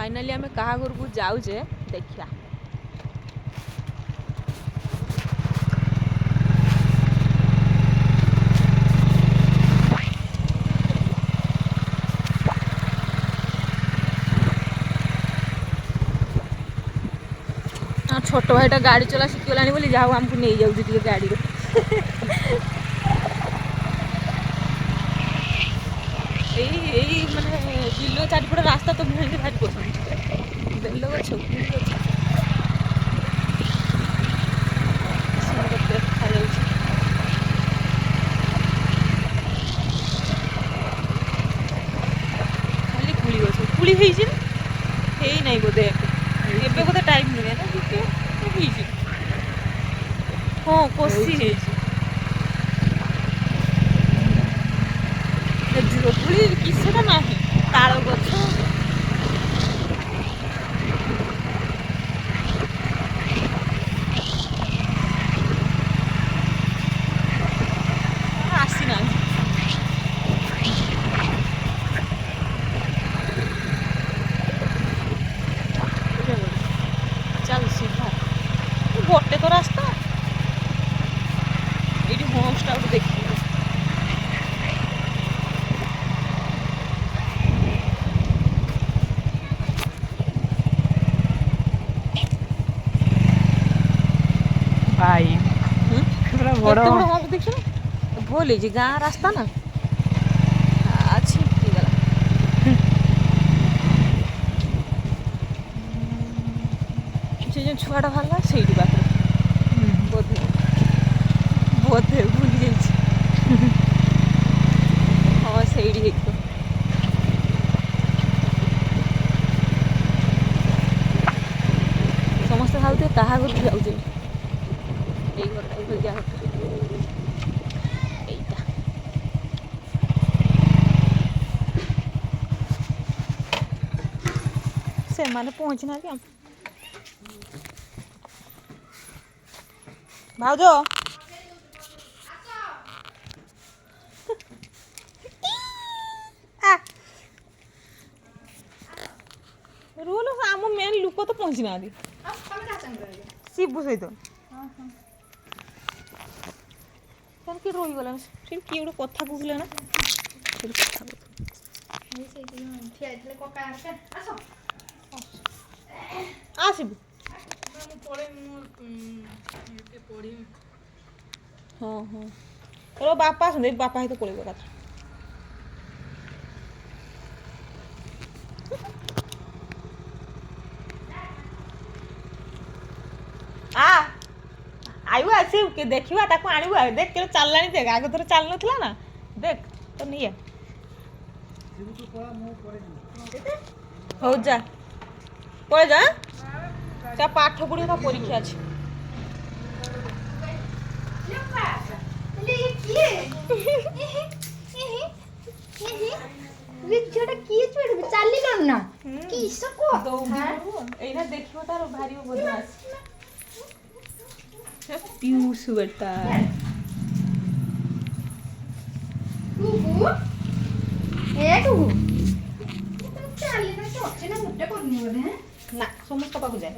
Finally ଆମେ କାହା ଘରକୁ ଯାଉଛେ ଦେଖିବା। ଛୋଟ ଭାଇଟା ଗାଡ଼ି ଚଲା ଶିଖିଗଲାଣି ବୋଲି ଯାହା ହଉ ଆମକୁ ନେଇଯାଉଛି ଟିକେ ଗାଡ଼ିରେ। ଏଇ ଏଇ ମାନେ ବିଲ ଚାରିପଟ ରାସ୍ତା ତ ଭେଣ୍ଡି ଭାରି ପସନ୍ଦ। ବେଲ ଗଛ, କୁଳି ଗଛ ସୁନ୍ଦର ଦେଖାଯାଉଛି। ଖାଲି କୁଳି ଗଛ। କୁଳି ହେଇଛି ନା ହେଇନାହିଁ ବୋଧେ? ଏବେ ବୋଧେ ଟାଇମ୍ ନୁହେଁ ନା ଟିକେ ହେଇଛି। ହଁ, କଷି ହେଇଛି କୁଳି କିସଟା ନାହିଁ। ତାଳ ଗଛ ଆସିନାହାନ୍ତି। ଚାଲ ସିଧା, ଗୋଟେ ତ ରାସ୍ତା। ଏଇଠି ହୋମଟା ଗୋଟେ ଦେଖିବି। ଭାଇ, ପୁରା ବଡ଼। କେତେ ବଡ଼ ହୋମ ଦେଖିଛୁ ନା? ଭୁଲ ହେଇଛି, ଗାଁ ରାସ୍ତା ନା ଅଛି ହେଇଗଲା। ସେ ଯେଉଁ ଛୁଆଟା ବାହାରିଲା ସେଇଠି ପାଖରେ ବୋଧେ, ବୋଧେ ଭୁଲି ଯାଇଛି। ହଁ, ସେଇଠି ହେଇଥିବ। ସମସ୍ତେ ଭାବୁଥିବେ କାହା ଘରକୁ ଯାଉଛେ। ଏଇ ଘରଟା, ଏଇ ହଳଦିଆ ଘରଟା, ଏଇଟା। ସେମାନେ ପହଞ୍ଚି ନାହାନ୍ତି। ଆମ ଭାଉଜ ରୁହଲ। ଆମ ମେନ୍ ଲୋକ ତ ପହଞ୍ଚି ନାହାନ୍ତି। ଶିବୁ ସହିତ ତାହେଲେ କିଏ ରହିଗଲାଣି ସେଠି? କିଏ ଗୋଟେ କଥା କହୁଥିଲା ନା ସେଠି କଥା କହୁଥିଲା। ଆସିବୁ। ହଁ ହଁ, ର, ବାପା ଆସନ୍ତି। ବାପା ସହିତ ପଳେଇବ ଏକାଥରେ। ଆ ଆଇବୁ, ଆସିବୁ, ଦେଖିବା ତାକୁ ଆଣିବୁ। ଆଉ ଦେଖ କେବେ ଚାଲିଲାଣି ଦେଖ। ଆଗ ଥର ଚାଲୁନଥିଲା ନା। ଦେଖ ତ ନିଏ। ହଉ ଯା, ପଳେଇ ଯା। ଯା ପାଠ ପଢିବ, ତା ପରୀକ୍ଷା ଅଛି। ଝିଅଟା କିଏ? ଛୁଆଟା ଚାଲିଲାଣି ନା କିସ? ଏଇନା ଦେଖିବ ତାର ବାହାରିବ ବଦମାସ। ପିଉସୁ ବେଟା। ଟୁକୁ, ଏ ଟୁକୁ, ଚାଲିନା ଅଛି ନା ମୋଟେ କରୁନି ବୋଧେ। ନା, ସମସ୍ତ ପାଖକୁ ଯାଏ।